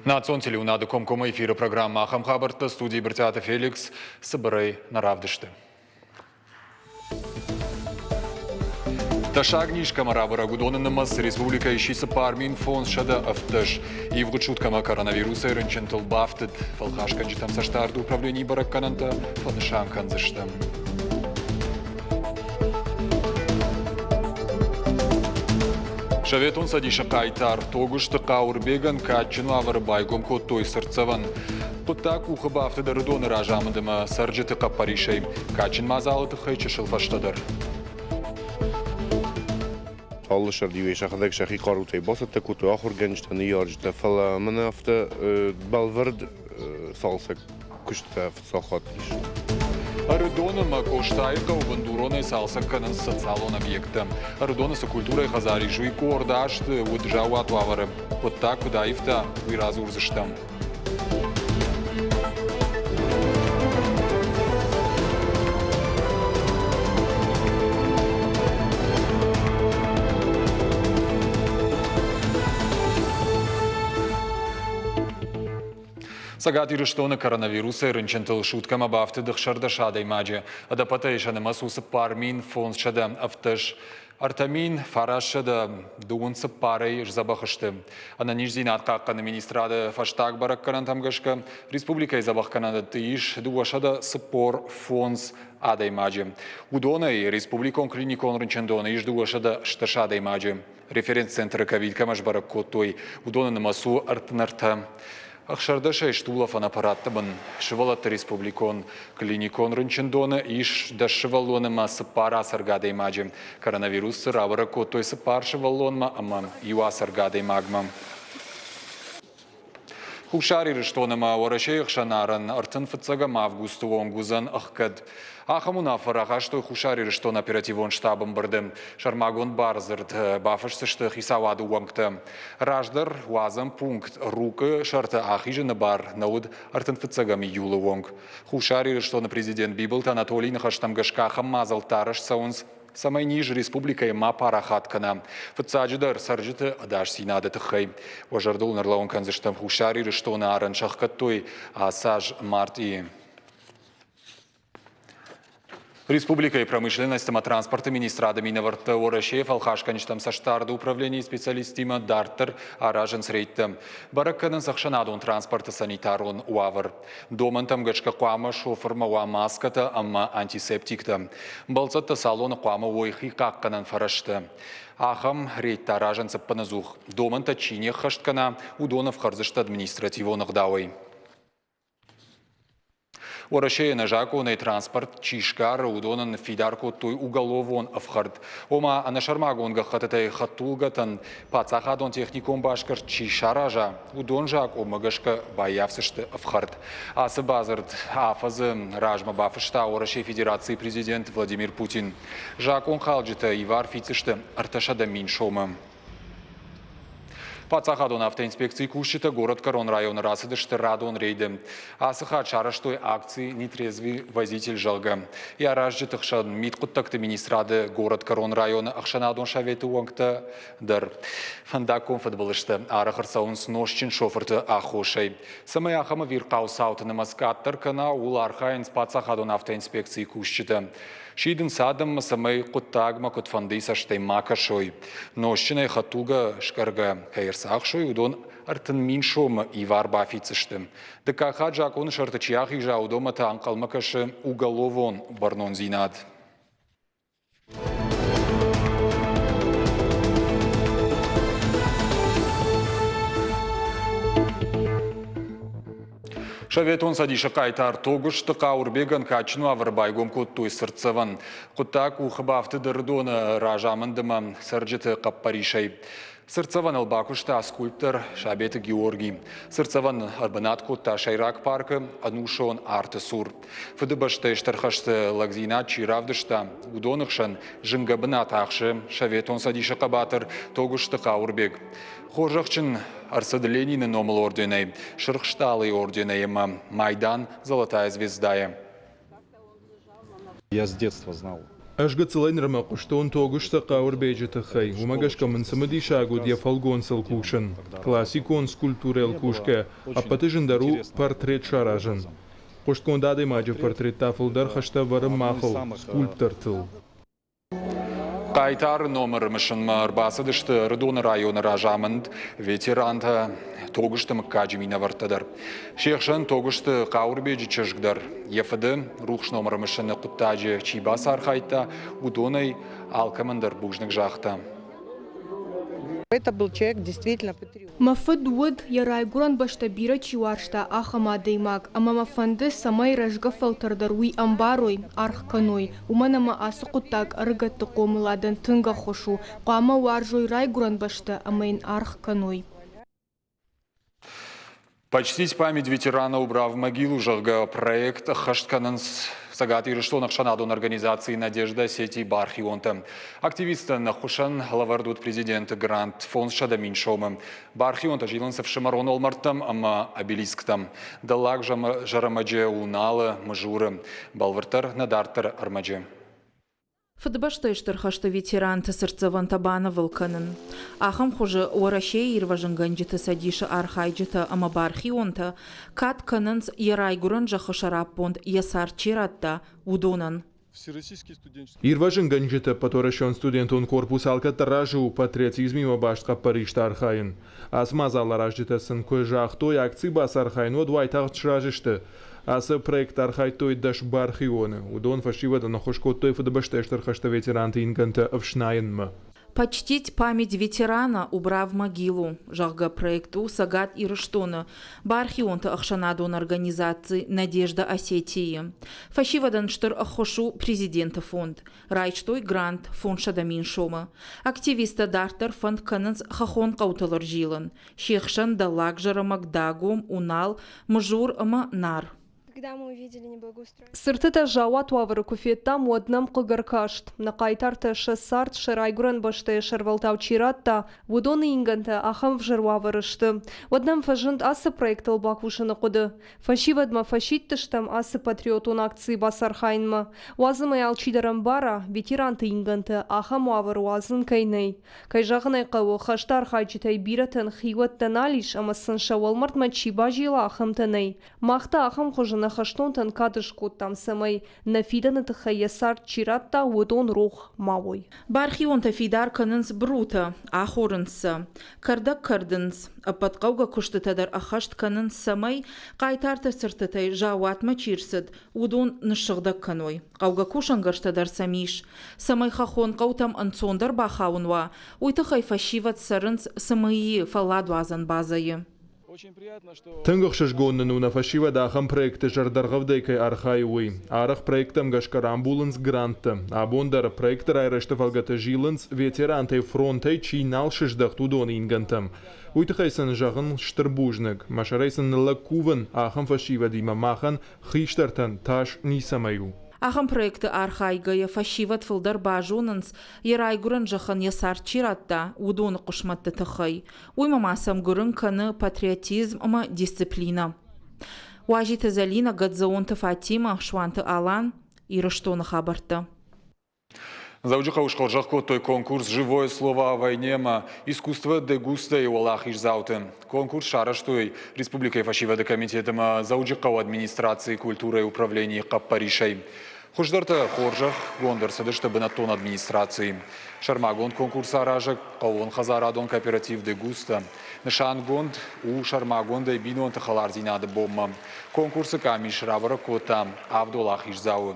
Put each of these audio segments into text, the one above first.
Национ телеуынады комкоммӕ эфиры программӕ ахӕм хабӕрттӕ студийы Брытъиаты Феликс цыбырӕй нӕ равдысты. Тӕссаг низ кӕмӕ рабӕрӕг, уыдоны нымӕц республикӕйы сси 4517. Ивгъуыд суткӕмӕ коронавирусӕй рынчынтыл бафтыд. Фӕлхасгӕнджытӕм цӕстдарды управленийы бӕрӕггӕнӕнтӕ фӕнысан кӕндзысты. Советон Цӕдисы хъайтар Тогуызты Хъауырбегӕн кадджын уавӕры байгом кодтой цыртдзӕвӕн. Хъуыддаг къухы бафтыд Ӕрыдоны разамынд ӕмӕ цӕрджыты хъӕппӕрисӕй. Кадджын мадзалы тыххӕй чысыл фӕстӕдӕр. Алы сӕрд-иуӕй сӕхӕдӕг сӕхи хъарутӕй бацӕттӕ кодтой ахуыргӕнджытӕ, ныййарджытӕ, фӕлӕ мӕнӕ афтӕ бӕлвырд цалцӕг куыстытӕ фыццаг хатт ис. Ӕрыдоны ӕмӕ Къостайы хъӕуы бындуронӕй цалцӕг кӕнынц социалон объекттӕ. Ӕрыдоны цы культурӕйы хӕдзар ис, уый къорд азты уыд заууат уавӕры. Хъуыддаг куыд аивта, уый радзурдзыстӕм. Цӕгат Ирыстоны коронавирусӕй рынчынтыл суткӕмӕ бафтыд 16 адӕймаджы. Ӕдӕппӕтӕй сӕ нымӕц у 4517. 3934-ӕй сдзӕбӕх сты. Ӕнӕниздзинад хъахъхъӕны министрады фӕстаг бӕрӕггӕнӕнтӕм гӕсгӕ, республикӕйы дзӕбӕхгӕнӕндӕтты ис 245 адӕймаджы. Уыдонӕй республикон клиникон рынчындоны ис 206 адӕймаджы. Референц-центры ковид кӕмӕ сбӕрӕг кодтой, уыдоны нымӕц у 33. 16-ӕй стулӕфӕн аппаратты бын сывӕллӕтты республикон клиникон рынчындоны ис 10 сывӕллоны ӕмӕ цыппар ацӕргӕ адӕймаджы. Коронавирус рабӕрӕг кодтой цыппар сывӕллонмӕ ӕмӕ иу ацӕргӕ адӕймагмӕ. Хуссар Ирыстон ӕмӕ Уӕрӕсейы хсӕн арӕн 35 августы онг уыдзӕн ӕхгӕд. Ахӕм уынаффӕ рахастой Хуссар Ирыстоны оперативон штабы ӕмбырды. Сӕрмагонд бардзырд бафысдзысты хицауады уӕнгтӕ. Раздӕр уадзӕн пункт Рукъы сӕрты ахизыны бар нӕ уыд 35 июлы онг. Хуссар Ирыстоны президент Бибылты Анатолийы ныхӕстӕм гӕсгӕ ахӕм мадзӕлттӕ арӕзт цӕуынц, цӕмӕй низ республикӕйы ма парахат кӕна. Фыццаджыдӕр цӕрджыты ӕдасдзинады тыххӕй. Уӕ зӕрдыл нырлӕууын кӕндзыстӕм Хуссар Ирыстоны арӕн сӕхгӕдтой ацы аз мартъийы. Республикӕйы промышленность ӕмӕ транспорты министрады минӕвӕрттӕ Уӕрӕсейы фӕлхасгӕнджытӕм цӕстдарды управленийы специалисттимӕ дарддӕр аразынц рейдтӕ. Бӕрӕг кӕнынц ӕхсӕнадон транспорты санитарон уавӕр. Домӕнтӕм гӕсгӕ хъуамӕ шофырмӕ уа маскӕтӕ ӕмӕ антисептиктӕ. Бӕлццӕттӕ салоны хъуамӕ уой хи хъахъхъӕнӕн фӕрӕзтӕ. Ахӕм рейдтӕ аразынц ӕппынӕдзух. Домӕнтӕ чи не ххӕст кӕна, уыдон ӕфхӕрдзысты административон ӕгъдауӕй. Уӕрӕсейы ӕнӕзакъонӕй транспорт чи сгары, уыдонӕн ныффидар кодтой уголовон ӕфхӕрд. Ома, ӕнӕсӕрмагонд гӕххӕттытӕй хӕдтулгӕтӕн паддзахадон техникон басгӕрст чи сараза, уыдон закъонмӕ гӕсгӕ баййафдзысты ӕфхӕрд. Ацы бадзырд афӕдзы размӕ бафыста Уӕрӕсейы Федерацийы президент Владимир Путин. Закъонхалджытӕ ивар фиддзысты 300 000 сомы. Паддзахадон автоинспекцийы кусджытӕ горӕтгӕрон районы рацыдысты радон рейды. Ацы хатт сарӕзтой акци «Нетрезвый водитель», зӕгъгӕ. Йӕ аразджыты хсӕн мидхъуыддӕгты министрады горӕтгӕрон районы ӕхсӕнадон советы уӕнгтӕ дӕр. Фӕндаггон фыдбылызтӕ арӕх ӕрцӕуынц нозтджын шофырты аххосӕй. Цӕмӕй ахӕм ӕвирхъау цауты нымӕц къаддӕр кӕна, ууыл архайынц паддзахадон автоинспекцийы кусджытӕ. Сидынц адӕммӕ, цӕмӕй хъуыддагмӕ куыдфӕндыйы цӕстӕй ма кӕсой. Нозтджынӕй хӕдтулгӕ скъӕргӕ кӕй ӕрцахсой, уыдон 30 000 сомы ивар бафиддзысты. Дыккаг хатт закъоны сӕрты чи ахиза, уыдонмӕ та ӕнхъӕлмӕ кӕсы уголовон бӕрнондзинад. Советон Цӕдисы хъайтар Тогуызты Хъауырбегӕн кадджын уавӕры байгом кодтой цыртдзӕвӕн. Хъуыддаг къухы бафтыд Ӕрыдоны разамынд ӕмӕ цӕрджыты хъӕппӕрисӕй. Цыртдзӕвӕныл бакуыста скульптор Сабеты Георгий. Цыртдзӕвӕн ӕрбынат кодта сӕйраг паркы ӕнусон арты цур. Фыдыбӕстӕйы Стыр хӕсты лӕгдзинад чи равдыста, уыдоны хсӕн зынгӕ бынат ахсы Советон Цӕдисы хъӕбатыр Тогуызты Хъауырбег. Хорзӕхджын ӕрцыд Ленины номыл орденӕй, Сырх Стъалыйы орденӕй ӕмӕ майдан Золотая звезда-йӕ. Я с детства знал. Ӕз гыццылӕй нырмӕ хъуыстон Тогуызты Хъауырбеджы тыххӕй, уымӕ гӕсгӕ мын цымыдисаг уыд йӕ фӕлгонцыл кусын. Классикон скульптурӕйыл кусгӕ, ӕппӕты зындӕр у портрет саразын. Хъуыстгонд адӕймаджы портрет та фылдӕр хӕстӕ ӕвӕры махыл, скульптортыл. Хъайтары номыр мысынмӕ ӕрбацыдысты Ӕрыдоны районы разамынд, ветерантӕ, Тогуызты мыггаджы минӕвӕрттӕ дӕр. Се хсӕн Тогуызты Хъауырбеджы чызг дӕр. Йӕ фыды рухс номыр мысыны хъуыддаджы чи бацархайдта, уыдонӕй алкӕмӕн дӕр бузныг загъта. Это был человек действительно патриот. Мӕ фыд уыд, йӕ райгуырӕн бӕстӕ бирӕ чи уарзта, ахӕм адӕймаг, ӕмӕ мӕ фӕнды, цӕмӕй рӕзгӕ фӕлтӕр дӕр уый ӕмбарой, аргъ кӕной, уымӕн ӕмӕ ацы хъуыддаг ӕрыгӕтты хъомыладӕн тынг ӕххуыс у, хъуамӕ уарзой райгуырӕн бӕстӕ ӕмӕ йын аргъ кӕной. Почтить память ветерана убрав могилу, зӕгъгӕ, проект ӕххӕст кӕнынц Цӕгат Ирыстоны ӕхсӕнадон организаци «Надежда» сети бархионтӕ. Активисттӕн ӕххуысӕн лӕвӕрд уыд президенты грант 500 мин сомы. Бархионтӕ зилынц ӕфсымӕрон уӕлмӕрдтӕм ӕмӕ обелисктӕм. Дӕллаг Зӕрӕмӕджы, Уналы, Мызуры. Бӕлвырддӕр нӕ дарддӕры ӕрмӕджы. Фыдыбӕстӕйы Стыр хӕсты ветеранты цыртдзӕвӕнтӕ банывыл кӕнын. Ахӕм хуызы Уӕрӕсейы ирвӕзынгӕнджыты цӕдисы архайджытӕ ӕмӕ бархионтӕ кад кӕнынц, йӕ райгуырӕн зӕххы сӕраппонд йӕ цард чи радта, уыдонӕн. Ирвӕзынгӕнджыты ӕппӕтуӕрӕсеон студентон корпус алкӕддӕр разы у патриотизмимӕ баст хъӕппӕристы архайын. Ацы мадзаларазджытӕ сын куы загътой акцийы бацархайын, уӕд уайтагъд сразы сты. Ацы проекты архайдтой 10 бархионы. Уыдон фӕсивӕдӕн ӕххуыс кодтой Фыдыбӕстӕйы Стыр хӕсты ветеранты ингӕнтӕ ӕфснайынмӕ. «Почтить память ветерана, убрав могилу», зӕгъгӕ, проект у Цӕгат Ирыстоны бархионты ӕхсӕнадон организаци «Надежда Осетии-йы». Фӕсивӕдӕн стыр ӕххуыс у Президенты фонд. Райстой грант 500 мин сомы. Активисттӕ дарддӕр фӕнд кӕнынц хӕххон хъӕутыл ӕрзилын. Се хсӕн Дӕллаг Зӕрӕмӕг, Дагом, Унал, Мызур ӕмӕ Нар. Цыртытӕ заууат уавӕры куы федтам, уӕд нӕм хъыг ӕркаст. Нӕ хъайтартӕ сӕ цард сӕ райгуырӕн бӕстӕйы сӕрвӕлтау чи радта, уыдоны ингӕнтӕ ахӕм ӕвзӕр уавӕры сты. Уӕд нӕм фӕзынд ацы проектыл бакусыны хъуыды. Фӕсивӕдмӕ фӕсидтыстӕм ацы патриотон акцийы бацархайынмӕ. Уадз ӕмӕ алчидӕр ӕмбара, ветеранты ингӕнтӕ ахӕм уавӕры уадзын кӕй нӕй. Кӕй зӕгъын ӕй хъӕуы, хӕсты архайджытӕй бирӕтӕн хиуӕттӕ нал ис ӕмӕ сын сӕ уӕлмӕрдмӕ чи базила, ахӕмтӕ нӕй. Мах та ахӕм хуызы нӕ хӕстонтӕн кад скодтам, цӕмӕй нӕ фидӕны тыххӕй йӕ цард чи радта, уыдон рох ма уой. Бархионтӕ фидар кӕнынц бырутӕ, ахорынц сӕ, кӕрдӕг кӕрдынц. Ӕппӕт хъӕугӕ куыстытӕ дӕр ӕххӕст кӕнынц, цӕмӕй, хъайтарты цыртытӕй заууатмӕ чи рцыд, уыдон ныссыгъдӕг кӕной. Хъӕугӕ кусӕнгӕрзтӕ дӕр сӕм ис. Цӕмӕй хӕххон хъӕутӕм ӕнцондӕр бахауын уа, уый тыххӕй фӕсивӕд цӕрынц ЦМИ-йы фӕлладуадзӕн базӕйы. Тынг ӕхсызгон нын у, нӕ фӕсивӕд ахӕм проекты зӕрдӕргъӕвдӕй кӕй архайы, уый. Арӕх проекттӕм гӕсгӕ рамбулынц гранттӕ. Абон дӕр проекты райрӕзты фӕлгӕты зилынц, ветерантӕй фронтӕй чи нал сыздӕхт, уыдоны ингӕнтӕм. Уый тыххӕй сын зӕгъын стыр бузныг. Мӕ сӕрӕй сын ныллӕг кувын, ахӕм фӕсивӕдимӕ махӕн, хистӕртӕн, тас ницӕмӕй у. Ахӕм проекты архайгӕйӕ фӕсивӕд фылдӕр базонынц, йӕ райгуырӕн зӕххӕн йӕ цард чи радта, уыдоны хъысмӕтты тыххӕй. Уый ма сӕм гуырын кӕны патриотизм ӕмӕ дисциплинӕ. Уазиты Зӕлинӕ, Гӕдзӕонты Фатимӕ, Суанты Алан, Ирыстоны хабӕрттӕ. Дзӕуджыхъӕуы схорзӕх кодтой конкурс «Живое слово о войне» ӕмӕ «Искусство де густо»-йы уӕлахиздзауты. Конкурс сарӕзтой республикӕйы фӕсивӕды комитет ӕмӕ Дзӕуджыхъӕуы администрацийы культурӕйы управленийы хъӕппӕрисӕй. Хуыздӕртӕ хорзӕхгонд ӕрцыдысты бынӕттон администрацийы. Сӕрмагонд конкурс аразӕг хъӕууонхӕдзарадон кооператив «Де Густо» нысангонд у сӕрмагондӕй бинонты хӕлардзинады бонмӕ. Конкурсы къамис рабӕрӕг кодта авд уӕлахиздзауы.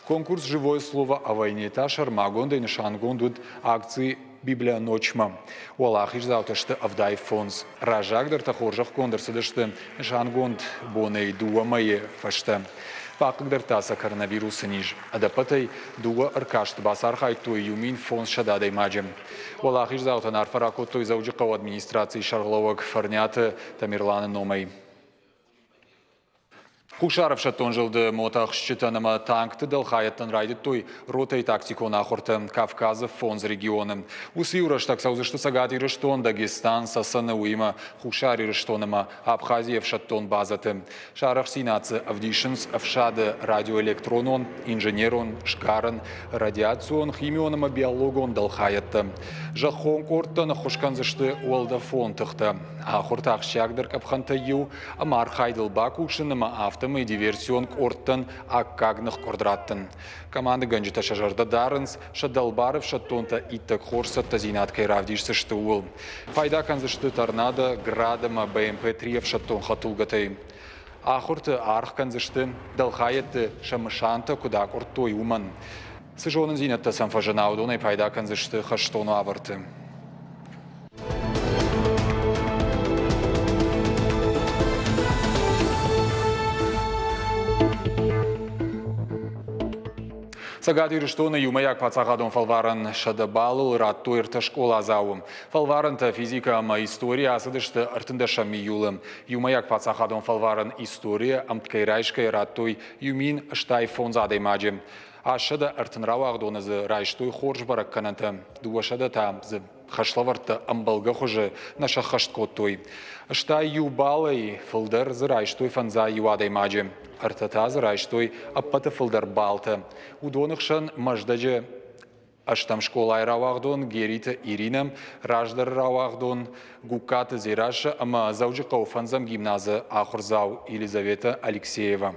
Конкурс «Живое слово о войне» та сӕрмагондӕй нысангонд уыд акци «Библия ночмӕ». Уӕлахиздзаутӕ сты 75. Раззагдӕртӕ хорзӕхгонд ӕрцыдысты нысангонд бонӕй дыууӕ мӕйы фӕстӕ. Бахъыгдардта сӕ коронавирусы низ. Ӕдӕппӕтӕй дыууӕ ӕркасты бацархайдтой 1500 адӕймаджы. Уӕлахиздзаутӕн арфӕ ракодтой Дзӕуджыхъӕуы администрацийы сӕргълӕууӕг Фӕрниаты Тамерланы номӕй. Хуссар ӕфсӕддон зылды мотоӕхсджытӕн ӕмӕ танкты дӕлхайӕдтӕн райдыдтой ротӕйы тактикон ахуыртӕ Кавказы фондз регионы. Уыцы иу рӕстӕг цӕудзысты Цӕгат Ирыстон, Дагестан, Цӕцӕны, уыимӕ Хуссар Ирыстон ӕмӕ Абхазийы ӕфсӕддон базӕты. Сӕ арӕхстдзинад дзы ӕвдисынц ӕфсады радиоэлектронон, инженерон, сгарӕн, радиацион, химион ӕмӕ биологон дӕлхайӕдтӕ. Зӕххон къордтӕн ӕххуыс кӕндзысты уӕлдӕфон тыхтӕ. Ахуырты ахсджиагдӕр къӕпхӕнтӕй иу ӕмӕ архайдыл бакусын ӕмӕ афтӕмӕй диверсион къордтӕн аккаг ныхкъуырд раттын. Командыгӕнджытӕ сӕ зӕрдӕ дарынц, сӕ дӕлбар ӕфсӕддонтӕ иттӕг хорз цӕттӕдзинад кӕй равдисдзысты, ууыл. Пайда кӕндзысты Торнадо, Град ӕмӕ БМП-3 ӕфсӕддон хӕдтулгӕтӕй. Ахуырты аргъ кӕндзысты, дӕлхайӕдты сӕ мысантӕ куыд акъуырдтой, уымӕн. Цы зонындзинӕдтӕ сӕм фӕзына, уыдонӕй пайда кӕндзысты хӕстон уавӕрты. Цӕгат Ирыстоны иумӕйаг паддзахадон фӕлварӕн 100 баллыл радтой ӕртӕ скъоладзауы. Фӕлварӕнтӕ физикӕ ӕмӕ историйӕ ацыдысты 13 июлы. Иумӕйаг паддзахадон фӕлварӕн историйӕ ӕмткӕй райсгӕйӕ радтой 1085 адӕймаджы. 830 рауагъдоны дзы райстой хорз бӕрӕггӕнӕнтӕ, 200 та дзы хӕслӕвӕрдтӕ ӕмбӕлгӕ хуызы нӕ сӕххӕст кодтой. Стӕй иу баллӕй фылдӕр дзы райстой фӕндзай иу адӕймаджы, ӕртӕ та дзы райстой ӕппӕты фылдӕр баллтӕ. Уыдоны хсӕн Мӕздӕджы ӕстӕм скъолайы рауагъдон Гериты Иринӕ, раздӕры рауагъдон Гугкаты Дзерассӕ ӕмӕ Дзӕуджыхъӕуы фӕндзӕм гимназы ахуырдзау Елизавета Алексеева.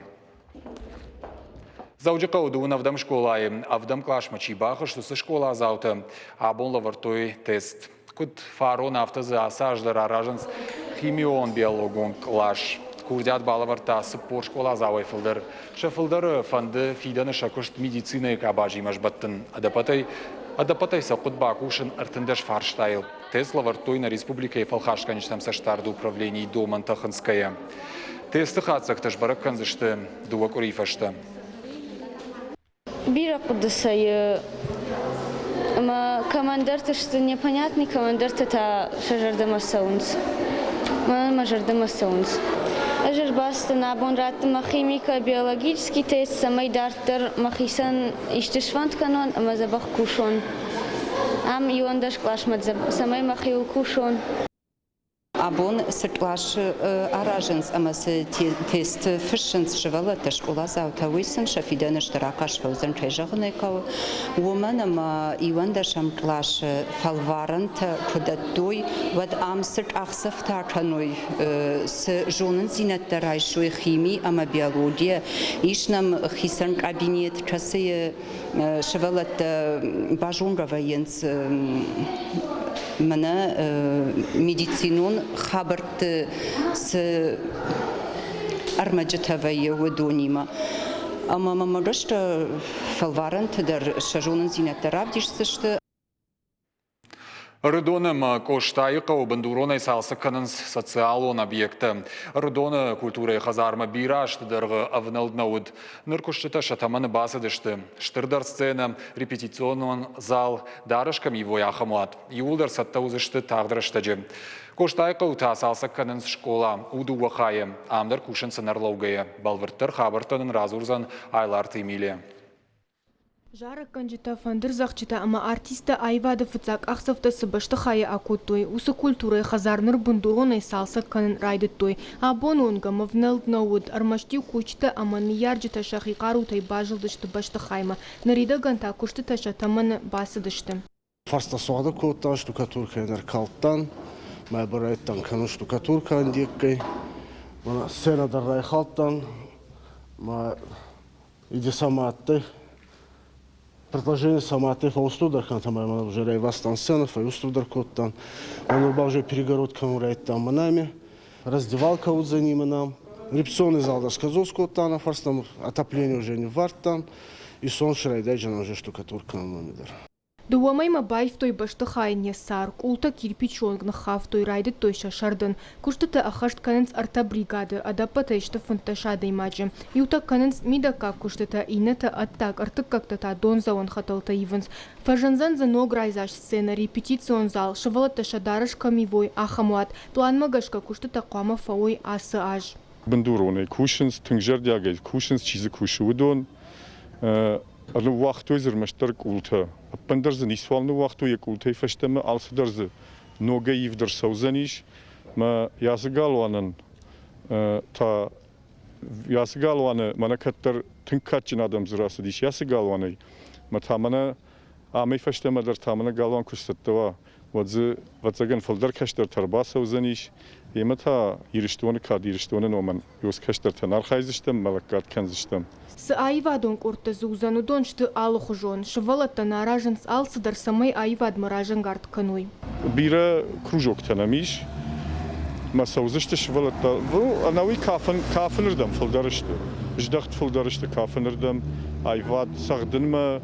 Дзӕуджыхъӕуы дыууын ӕвдӕм скъолайы ӕвдӕм къласмӕ чи бахызт, уыцы скъоладзаутӕ абон лӕвӕрдтой тест. Куыд фарон, афтӕ дзы ацы аз дӕр аразынц химион-биологон кълас. Курдиат балӕвӕрдта 40 скъоладзауӕй фылдӕр. Сӕ фылдӕры фӕнды фидӕны сӕ куыст медицинӕйы къабазимӕ сбӕттын. Ӕдӕппӕтӕй ӕдӕппӕтӕй сӕ хъуыд бакусын 13 фарстайыл. Тест лӕвӕрдтой нӕ республикӕйы фӕлхасгӕнджытӕм цӕстдарды управленийы домӕнтӕ хынцгӕйӕ. Тесты хатдзӕгтӕ сбӕрӕг кӕндзысты дыууӕ къуырийы фӕстӕ. Бирӕ хъуыды сӕйы ӕмӕ кӕмӕндӕрты сты непонятный, кӕмӕндӕрты та сӕ зӕрдӕмӕ цӕуынц. Мӕнӕн мӕ зӕрдӕмӕ цӕуынц. Ӕз ӕрбацыдтӕн абон раттын мӕ химико-биологический тест, цӕмӕй дарддӕр мӕхицӕн исты сфӕнд кӕнон ӕмӕ дзӕбӕх кусон. Ам иуӕндӕс къласмӕ цӕмӕй мӕхиуыл кусон. Абон цы къласы аразынц ӕмӕ цы тесты фыссынц сывӕллӕттӕ, скъоладзаутӕ, уый сын сӕ фидӕны стыр ахъаз фӕуыдзӕн, кӕй зӕгъын ӕй хъӕуы. Уымӕн ӕмӕ иуӕндӕсӕм къласы фӕлварӕнтӕ куы дӕттой, уӕд ам цы къахдзӕфтӕ кӕной, цы зонындзинӕдтӕ райсой хими ӕмӕ биологийӕ, ис нӕм хицӕн кабинет, кӕцыйы сывӕллӕттӕ базонгӕ вӕййынц мӕнӕ медицинон хабӕртты цы ӕрмӕджытӕ вӕййы, уыдонимӕ. Ӕмӕ мӕм гӕсгӕ фӕлварӕнты дӕр сӕ зонындзинӕдтӕ равдисдзысты. Ӕрыдон ӕмӕ Къостайы хъӕуы бындуронӕй цалцӕг кӕнынц социалон объекттӕ. Ӕрыдоны культурӕйы хӕдзармӕ бирӕ азты дӕргъы ӕвнӕлд нӕ уыд. Ныр куыстытӕ сӕ тӕмӕны бацыдысты. Стырдӕр сценӕ, репетиционон зал, дарӕс кӕм ивой, ахӕм уат. Иууылдӕр цӕттӕ уыдзысты тагъд рӕстӕджы. Къостайы хъӕуы та цалцӕг кӕнынц скъола. У дыууӕ хайы. Ам дӕр кусынц ӕнӕрлӕугӕйӕ. Бӕлвырддӕр хабӕрттӕ нын радзурдзӕн Айларты Эмилия. Зарӕггӕнджытӕ, фӕндырдзӕгъдджытӕ ӕмӕ артисттӕ аивады фыццаг къахдзӕфтӕ цы бӕстыхайы акодтой, уыцы культурӕйы хӕдзар ныр бындуронӕй цалцӕг кӕнын райдыдтой. Абоны онг ӕм ӕвнӕлд нӕ уыд, ӕрмӕст-иу кусджытӕ ӕмӕ ныййарджытӕ сӕхи хъарутӕй базылдысты бӕстыхаймӕ. Ныридӕгӕн та куыстытӕ сӕ тӕмӕны бацыдысты. Фӕрстӕ суӕгъдӕ кодтан, штукатуркӕйӕн ӕркалдтан, мӕ барайдтан кӕнун штукатуркӕ ӕндеггӕй. Сценӕ дӕр райхалдтан, ма иди сӕмӕ адтӕй. Предложение сӕмӕ адтӕй фӕустурдӕр кӕнтӕ, ма мӕ уже райвазтан сценӕ, фӕустурдӕр кодтан. Мӕ ба уже перегородка райдтан мӕнӕми. Раздевалка уыдзӕни мӕнӕ. Репетиционный зал дӕр скӕдзос кодтан, а фӕрстӕм отопление уже ниввардтан. Исон срайдайджан уже штукатурка кӕнун дӕр. Дыууӕ мӕймӕ баивтой бӕстыхайӕн йӕ цар, къултӕ кирпичы онг ныххафтой, райдыдтой сӕ сӕрдын. Куыстытӕ ӕххӕст кӕнынц ӕртӕ бригады, ӕдӕппӕтӕй сты 15 адӕймаджы. Иутӕ кӕнынц мидӕггаг куыстытӕ, иннӕтӕ ӕддаг, ӕртыккӕгтӕ та дондзӕуӕн хӕтӕлтӕ ивынц. Фӕзындзӕн дзы ног райдзаст сценӕ, репетицион зал, сывӕллӕттӕ сӕ дарӕс кӕм ивой, ахӕм уат. Пъланмӕ гӕсгӕ куыстытӕ хъуамӕ фӕуой ацы аз. Бындуронӕй кусынц, тынг зӕрдиагӕй кусынц, чи дзы кусы, уыдон. Ныууагътой дзы ӕрмӕстдӕр къултӕ. Ӕппындӕр дзы ницуал ныууагътой йӕ къултӕй фӕстӕмӕ, алцыдӕр дзы ногӕй ивд ӕрцӕудзӕнис. Мӕ ацы галуанӕн та ацы галуаны мӕнӕ кӕддӕр тынг кадджын адӕм дзы рацыдис ацы галуанӕй. Мӕ та мӕнӕ амӕй фӕстӕмӕ дӕр та мӕнӕ галуан куы сцӕттӕ уа, уӕд дзы, ӕвӕццӕгӕн, фылдӕр кӕстӕртӕ ӕрбацӕудзӕнис. Емӕ та Ирыстоны кад, Ирыстоны номӕн ёз кӕстӕртӕн архайдзыстӕм, мӕ лӕггад кӕндзыстӕм. Цы аивадон къордтӕ дзы уыдзӕн, уыдон сты алыхуызон. Сывӕллӕттӕн аразынц алцыдӕр, цӕмӕй аивадмӕ разӕнгард кӕной. Бирӕ кружоктӕ нӕм ис. Мӕ цӕудзысты сывӕллӕттӕ. Ӕнӕуи кафын, кафынырдӕм фылдӕр сты. Здӕхт фылдӕр сты кафынырдӕм, аивад цӕгъдынмӕ.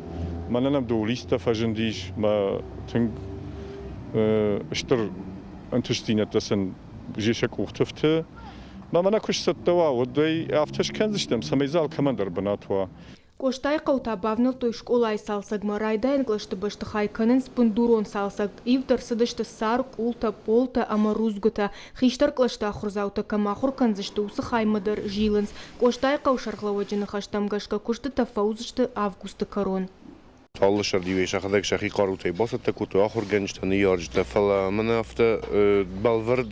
Мӕнӕ нӕм доулисттӕ фӕзындис, мӕ тынг стыр ӕнтыстдзинӕдтӕ сын сӕ къухты фты. Мӕ мӕнӕ куы сцӕттӕ уа, уӕд ӕй афтӕ скӕндзыстӕм, цӕмӕй дзы алкӕмӕн дӕр бынат уа. Къостайыхъӕу та бавнӕлдтой скъолайы цалцӕгмӕ. Райдайӕн кълӕсты бӕстыхай кӕнынц бындурон цалцӕг. Ивд ӕрцыдысты цар, къултӕ, пъолтӕ ӕмӕ рудзгуытӕ. Хистӕр кълӕсты ахуырдзаутӕ кӕм ахуыр кӕндзысты, уыцы хаймӕ дӕр зилынц. Къостайыхъӕуы сӕргълӕууӕджы ныхӕстӕм гӕсгӕ куыстытӕ фӕуыдзысты августы кӕрон. Алы сӕрд-иу сӕхӕдӕг сӕхи хъарутӕй бацӕттӕ кодтой ахуыргӕнджытӕ, ныййарджытӕ, фӕлӕ мӕнӕ афтӕ бӕлвырд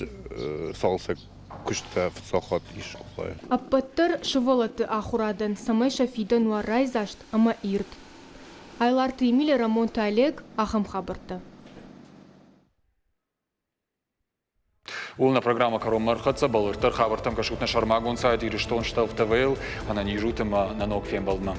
цалцӕг куыстытӕ фыццаг хатт ис скъолайы. Ӕппӕтдӕр сывӕллӕтты ахуырадӕн, цӕмӕй сӕ фидӕн уа райдзаст ӕмӕ ирд. Айларты Емеля, Рӕмонты Олег, ахӕм хабӕрттӕ. Ууыл нӕ программӕ кӕронмӕ ӕрхӕццӕ. Бӕлвырддӕр хабӕрттӕм кӕсут нӕ сӕрмагонд сайт Ирыстон Штелф ТВ-йыл. Ӕнӕниз ут ӕмӕ нӕ ног фембӕлдмӕ.